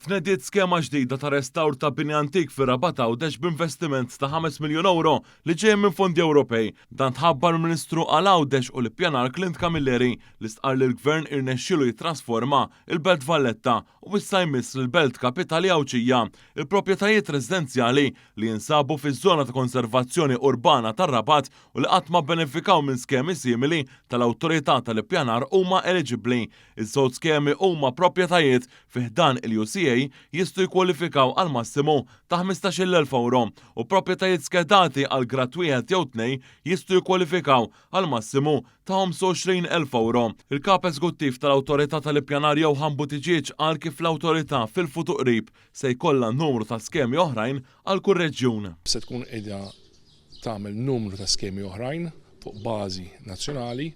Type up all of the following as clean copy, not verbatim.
Tnediet skema ġdida ta' restawr ta' bini antik fir-Rabat Għawdex b'investiment ta' 5 miljun ewro li ġejjin minn fondi Ewropej. Dan tħabbar mill-Ministru għal Għawdex u l-Ippjanar Clint Camilleri li stqarr li l-Gvern irnexxielu jittrasforma l-Belt Valletta u issa jmiss lill-Belt Kapitali Għawdxija. Il-proprjetajiet residenzjali li jinsabu fiż-żona ta' konservazzjoni urbana tar-Rabat u li qatt ma bbenefikaw minn skemi simili tal-Awtorità tal-Ippjanar huma eliġibbli. Iż-żewġ skemi huma proprjetajiet fi ħdan il-UCA jistgħu jikkwalifikaw għal massimu ta' 15,000 ewro u proprjetajiet skedati għal grad wieħed jew tnejn jistgħu jikkwalifikaw għal massimu ta' 25,000 ewro. Il-Kap Eżekuttiv tal-Awtorità tal-Ippjanar Johan Buttigieg qal kif l-Awtorità fil-futur qrib se jkollha numru ta' skemi oħrajn għal kull reġjun. Se tkun qiegħda tagħmel numru ta' skemi oħrajn fuq bażi nazzjonali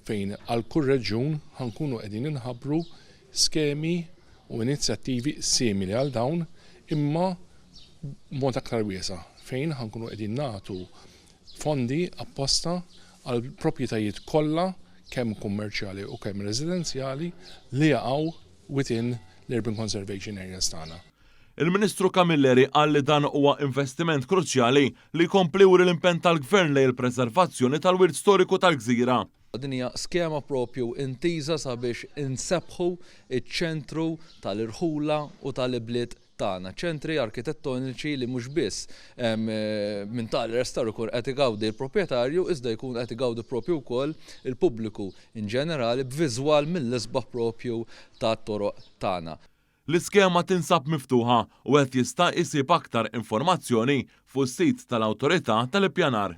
fejn għal kull reġjun ħa nkunu qegħdin inħabbru skemi u inizjattivi simili għal dawn imma b'mod aktar wiesa' fejn ħa nkunu qegħdin nagħtu fondi apposta għal proprjetajiet kollha kemm kummerċjali u kemm residenzjali li jaqgħu within l-urban conservation areas tagħna. Il-Ministru Camilleri qal li dan huwa investiment kruċjali li jkompli juri l-impenn tal-Gvern lejn il-preservazzjoni tal-wirt storiku tal-gżira. Din hija skema propju intiża sabiex insebbħu ċ-ċentru tal-irħula u tal-ibliet tagħna, ċentri arkitettoniċi li mhux biss minn tali restawr ikun qed igawdi l-proprjetarju iżda jkun qed igawdi propju wkoll il-pubbliku in ġenerali b'viżwal mill-isbaħ propju tat-toroq tagħna. L-iskema tinsab miftuħa u wieħed jista' jsib aktar informazzjoni fuq is-sit tal-Awtorità tal-Ippjanar.